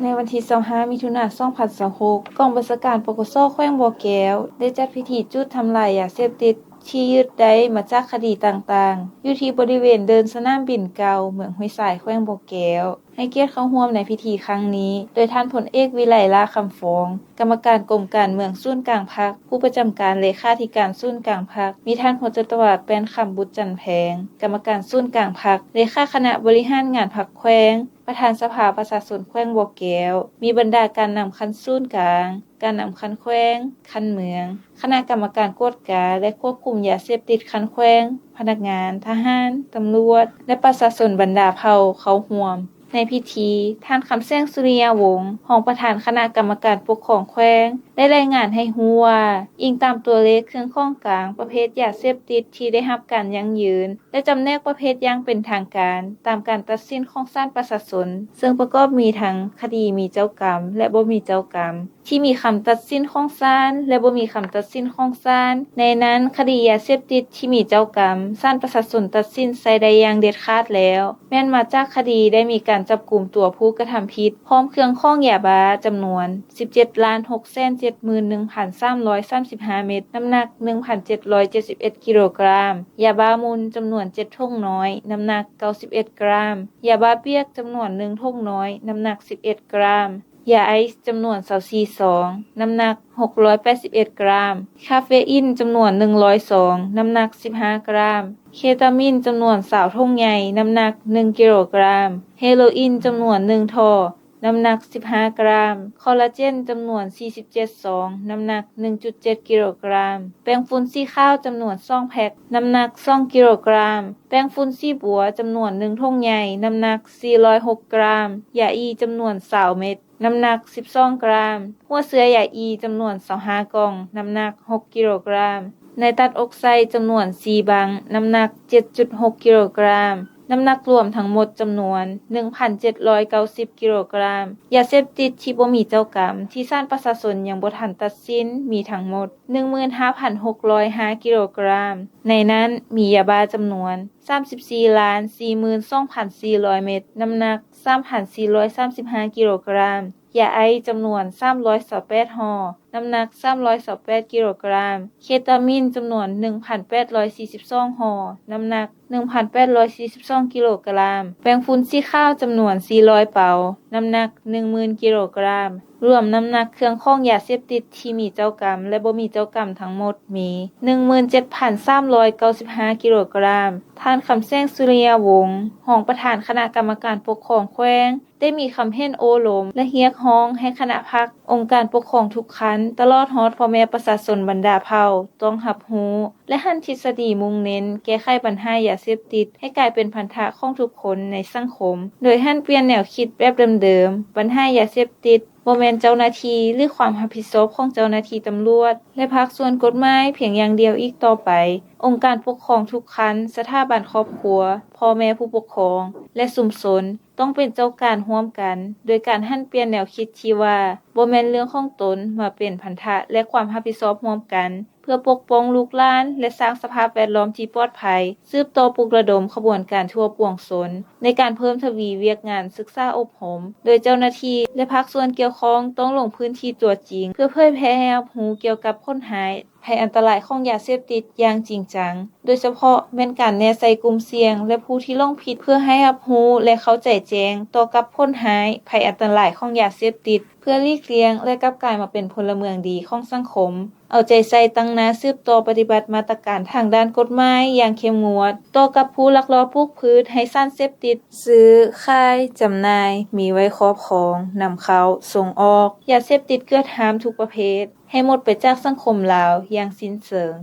ໃນວັນທີຊາວຫ້າ ມິຖຸນາ ສອງພັນຊາວຫົກ ກອງບັນຊາການ ປກສ ແຂວງບໍ່ແກ້ວ ໄດ້ຈັດພິທີຈູດທຳລາຍຢາເສບຕິດທີ່ຍຶດໄດ້ມາຈາກຄະດີຕ່າງໆ ຢູ່ທີ່ບໍລິເວນເດີ່ນສະໜາມບິນເກົ່າ ເມືອງຫ້ວຍຊາຍ ແຂວງບໍ່ແກ້ວ. ໃຫ້ກຽດເຂົ້າຮ່ວມໃນພິທີຄັ້ງນີ້ ໂດຍທ່ານພົນເອກ ວິໄລ ຫຼ້າຄຳຟອງ ກຳມະການກົມການເມືອງສູນກາງພັກ, ຜູ້ປະຈຳການເລຂາທິການສູນກາງພັກ, ມີທ່ານ ພົນຈັດຕະວາ ແປ້ນຄຳ ບຸດຈັນແພງ ກຳມະການສູນກາງພັກ, ເລຂາຄະນະບໍລິຫານງານພັກແຂວງ, ປະທານສະພາປະຊາຊົນແຂວງບໍ່ແກ້ວ, ມີບັນດາການນຳຂັ້ນສູນກາງ, ການນຳຂັ້ນແຂວງ, ຂັ້ນເມືອງ, ຄະນະກຳມະການກວດກາ ແລະ ຄວບຄຸມຢາເສບຕິດຂັ້ນແຂວງ, ພະນັກງານ, ທະຫານ, ຕຳຫຼວດ ແລະ ປະຊາຊົນບັນດາເຜົ່າເຂົ້າຮ່ວມ. ໃນພິທີ, ທ່ານ ຄຳແສງ ສຸລິຍະວົງ ຮອງປະທານຄະນະກຳມະການປົກຄອງແຂວງ ໄດ້ລາຍງານໃຫ້ຮູ້ວ່າ, ອີງຕາມຕົວເລກເຄື່ອງຂອງກາງປະເພດຢາເສບຕິດທີ່ໄດ້ຮັບການຢັ້ງຢືນ ແລະ ຈຳແນກປະເພດຢ່າງເປັນທາງການ ຕາມການຕັດສິນຂອງສານປະຊາຊົນ, ເຊິ່ງປະກອບມີທັງຄະດີມີເຈົ້າກຳ ແລະ ບໍ່ມີເຈົ້າກຳ, ທີ່ມີຄຳຕັດສິນຂອງສານ ແລະ ບໍ່ມີຄຳຕັດສິນຂອງສານ. ໃນນັ້ນ, ຄະດີຢາເສບຕິດທີ່ມີເຈົ້າກຳ, ສານປະຊາຊົນຕັດສິນໃຊ້ໄດ້ຢ່າງເດັດຂາດແລ້ວ, ແມ່ນມາຈາກຄະດີໄດ້ມີການຈັບກຸມຕົວຜູ້ກະທຳຜິດ ພ້ອມເຄື່ອງຂອງຢາບ້າຈຳນວນ ສິບເຈັດລ້ານຫົກແສນເຈັດໝື່ນໜຶ່ງພັນສາມຮ້ອຍສາມສິບຫ້າເມັດ, ນ້ຳໜັກໜຶ່ງພັນເຈັດຮ້ອຍເຈັດສິບເອັດກິໂລກຣາມ, ຢາບ້າໝຸ່ນຈຳນວນເຈັດຖົງນ້ອຍ, ນ້ຳໜັກເກົ້າສິບເອັດກຣາມ, ຢາບ້າປຽກຈຳນວນໜຶ່ງຖົງນ້ອຍ, ນ້ຳໜັກສິບເອັດກຣາມ, ຢາໄອສ໌ຈຳນວນຊາວສີ່ຊອງ, ນ້ຳໜັກຫົກຮ້ອຍແປດສິບເອັດກຣາມ, ຄາເຟອີນຈຳນວນໜຶ່ງຮ້ອຍຊອງ, ນ້ຳໜັກສິບຫ້າກຣາມ, ເຄຕາມິນຈຳນວນຊາວຖົງໃຫຍ່, ນ້ຳໜັກໜຶ່ງກິໂລກຣາມ, ເຮໂຣອີນຈຳນວນໜຶ່ງທໍ່, ນ້ຳໜັກສິບຫ້າກຣາມ, ຄໍລາເຈນຈຳນວນສີ່ສິບເຈັດຊອງ, ນ້ຳໜັກໜຶ່ງຈຸດເຈັດກິໂລກຣາມ, ແປ້ງຝຸ່ນສີຂາວຈຳນວນສອງແພັກ, ນ້ຳໜັກສອງກິໂລກຣາມ, ແປ້ງຝຸ່ນສີບົວຈຳນວນໜຶ່ງຖົງໃຫຍ່, ນ້ຳໜັກສີ່ຮ້ອຍຫົກກຣາມ, ຢາອີຈຳນວນຊາວເມັດ, ນ້ຳໜັກສິບສອງກຣາມ, ຫົວເຊື້ອຢາອີຈຳນວນຊາວຫ້າກ່ອງ, ນ້ຳໜັກຫົກກິໂລກຣາມ, ໃນຕັດອົກໄສ້ຈຳນວນສີ່ບັ້ງ, ນ້ຳໜັກເຈັດຈຸດຫົກກິໂລກຣາມ, ນ້ຳໜັກລວມທັງໝົດຈຳນວນໜຶ່ງພັນເຈັດຮ້ອຍເກົ້າສິບກິໂລກຣາມ. ຢາເສບຕິດທີ່ບໍ່ມີເຈົ້າກຳ ທີ່ສານປະຊາຊົນຍັງບໍ່ທັນຕັດສິນ ມີທັງໝົດໜຶ່ງໝື່ນຫ້າພັນຫົກຮ້ອຍຫ້າກິໂລກຣາມ. ໃນນັ້ນມີຢາບ້າຈຳນວນສາມສິບສີ່ລ້ານສີ່ໝື່ນສອງພັນສີ່ຮ້ອຍເມັດ, ນ້ຳໜັກສາມພັນສີ່ຮ້ອຍສາມສິບຫ້າກິໂລກຣາມ, ຢາໄອສ໌ຈຳນວນສາມຮ້ອຍຊາວແປດຫໍ່, ນ້ຳໜັກສາມຮ້ອຍຊາວແປດກິໂລກຣາມ, ເຄຕາມິນຈຳນວນໜຶ່ງພັນແປດຮ້ອຍສີ່ສິບສອງຫໍ່, ນ້ຳໜັກໜຶ່ງພັນແປດຮ້ອຍສີ່ສິບສອງກິໂລກຣາມ, ແປ້ງຝຸ່ນສີຂາວຈຳນວນສີ່ຮ້ອຍເປົາ, ນ້ຳໜັກໜຶ່ງໝື່ນກິໂລກຣາມ. ລວມນ້ຳໜັກເຄື່ອງຂອງຢາເສບຕິດທີ່ມີເຈົ້າກຳ ແລະ ບໍ່ມີເຈົ້າກຳທັງໝົດມີໜຶ່ງໝື່ນເຈັດພັນສາມຮ້ອຍເກົ້າສິບຫ້າກິໂລກຣາມ. ທ່ານ ຄຳແສງ ສຸລິຍະວົງ ຮອງປະທານຄະນະກຳມະການປົກຄອງແຂວງ ໄດ້ມີຄຳເຫັນໂອ້ລົມ ແລະ ຮຽກຮ້ອງໃຫ້ຄະນະພັກ, ອົງການປົກຄອງທຸກຂັ້ນ, ຕະຫຼອດຮອດພໍ່ແມ່ປະຊາຊົນບັນດາເຜົ່າ ຕ້ອງຮັບຮູ້ ແລະ ຫັນທິດສະດີມຸ່ງເນັ້ນແກ້ໄຂບັນຫາຢາເສບຕິດໃຫ້ກາຍເປັນພັນທະຂອງທຸກຄົນໃນສັງຄົມ, ໂດຍຫັນປ່ຽນແນວຄິດແບບເດີມໆ, ບັນຫາຢາເສບຕິດບໍ່ແມ່ນເຈົ້າໜ້າທີ່ ຫຼື ຄວາມຮັບຜິດຊອບຂອງເຈົ້າໜ້າທີ່ຕຳຫຼວດ ແລະ ພາກສ່ວນກົດໝາຍພຽງຢ່າງດຽວອີກຕໍ່ໄປ. ອົງການປົກຄອງທຸກຂັ້ນ, ສະຖາບັນຄອບຄົວ, ພໍ່ແມ່ຜູ້ປົກຄອງ ແລະ ຊຸມຊົນ ຕ້ອງເປັນເຈົ້າການຮ່ວມກັນ ໂດຍການຫັນປ່ຽນແນວຄິດທີ່ວ່າ ບໍ່ແມ່ນເລື່ອງຂອງຕົນ ມາເປັນພັນທະ ແລະ ຄວາມຮັບຜິດຊອບຮ່ວມກັນ ເພື່ອປົກປ້ອງລູກຫຼານ ແລະ ສ້າງສະພາບແວດລ້ອມທີ່ປອດໄພ, ສືບຕໍ່ປຸກລະດົມຂະບວນການທົ່ວປວງຊົນ ໃນການເພີ່ມທະວີວຽກງານສຶກສາອົບຮົມ, ໂດຍເຈົ້າໜ້າທີ່ ແລະ ພາກສ່ວນກ່ຽວຂ້ອງຕ້ອງລົງພື້ນທີ່ຕົວຈິງ ເພື່ອເຜີຍແຜ່ໃຫ້ຮັບຮູ້ກ່ຽວກັບຜົນຮ້າຍ ໄພອັນຕະລາຍຂອງຢາເສບຕິດຢ່າງຈິງຈັງ, ໂດຍສະເພາະແມ່ນການແນໃສ່ກຸ່ມສ່ຽງ ແລະ ຜູ້ທີ່ຫຼົງຜິດ ເພື່ອໃຫ້ຮັບຮູ້ ແລະ ເຂົ້າໃຈແຈ້ງຕໍ່ກັບຜົນຮ້າຍ ໄພອັນຕະລາຍຂອງຢາເສບຕິດ ເພື່ອຫຼີກລ່ຽງ ແລະ ກັບກາຍມາເປັນພົນລະເມືອງດີຂອງສັງຄົມ. ເອົາໃຈໃສ່ຕັ້ງໜ້າສືບຕໍ່ປະຕິບັດມາດຕະການທາງດ້ານກົດໝາຍຢ່າງເຂັ້ມງວດ ຕໍ່ກັບຜູ້ລັກລອບປູກພືດໃຫ້ສານເສບຕິດ, ຊື້, ຂາຍ, ຈຳໜ່າຍ, ມີໄວ້ຄອບຄອງ, ນຳເຂົ້າ, ສົ່ງອອກ ຢາເສບຕິດເກືອດຫ້າມທຸກປະເພດ ໃຫ້ໝົດໄປຈາກສັງຄົມລາວຢ່າງສິ້ນເຊີງ.